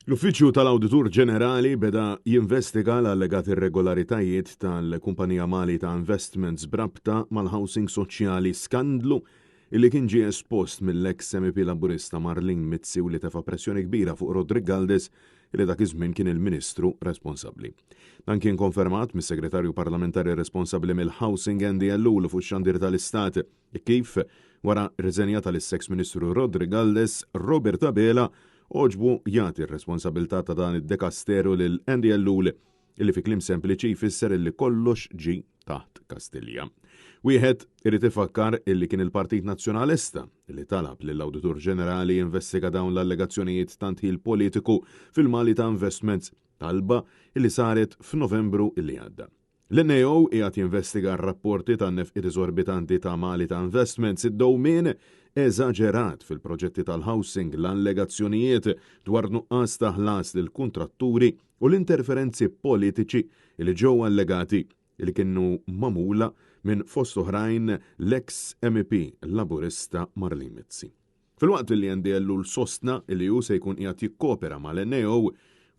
L-Uffiċċju tal-Awditur Ġenerali beda jinvestiga l-allegati irregolaritajiet tal-kumpanija Mali ta' Investments b'rabta mal-housing soċjali, skandlu illi kien ġie espost mill-eks MEP Laburista Marlene Mizzi u li tefa' pressjoni kbira fuq Roderick Galdes li dak iż-żmien kien il-Ministru responsabbli. Dan kien konfermat mis-Segretarju Parlamentari responsabbli mill-Housing Andy Ellul fuq ix-xandir tal-Istat kif wara r-riżenja tal-eks Ministru Roderick Galdes, Robert Abela għoġbu jagħti r-responsabilità ta' dan id-dekasteru lil Andy Ellul illi fi kliem sempliċi jfisser illi kollox ġie taħt Kastilja. Wieħed irid ifakkar illi kien il-Partit Nazzjonalista li talab lill-Awditur Ġenerali jinvestiga dawn l-allegazzjonijiet ta' ndħil politiku fil-Mali ta' Investments, talba illi saret f'Novembru illi għadda. L-NAO qiegħed jinvestiga r-rapporti ta' nefqiet eżorbitanti ta' Malita Investments, id-dewmien eżaġerat fil-proġetti tal-housing, l-allegazzjonijiet dwar nuqqas ta' ħlas lill-kuntratturi u l-interferenzi politiċi li ġew allegati li kienu magħmula minn fost oħrajn l-eks MEP Laburista Marlene Mizzi. Filwaqt li Andy Ellul sostna li hu se jkun qiegħed jikkopera mal-NAO,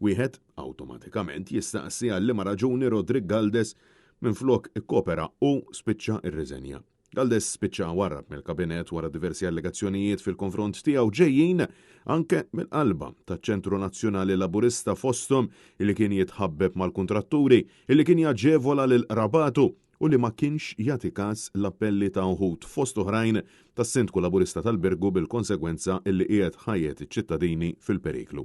wieħed awtomatikament jistaqsi għal liema raġuni Roderick Galdes minflok ikkopera hu spiċċa rriżenja. Galdes spiċċa warrab mill-Kabinett wara diversi allegazzjonijiet fil-konfront tiegħu ġejjin anke mill-qalba taċ-Ċentru Nazzjonali Laburista fosthom li kien jitħabbeb mal-kuntratturi, li kien jaġevola lil qrabatu u li ma kienx jagħti kas l-appelli ta' uħud, fost oħrajn tas-Sindku Laburista tal-Birgu bil-konsegwenza illi qiegħed ħajjet iċ-ċittadini fil-periklu.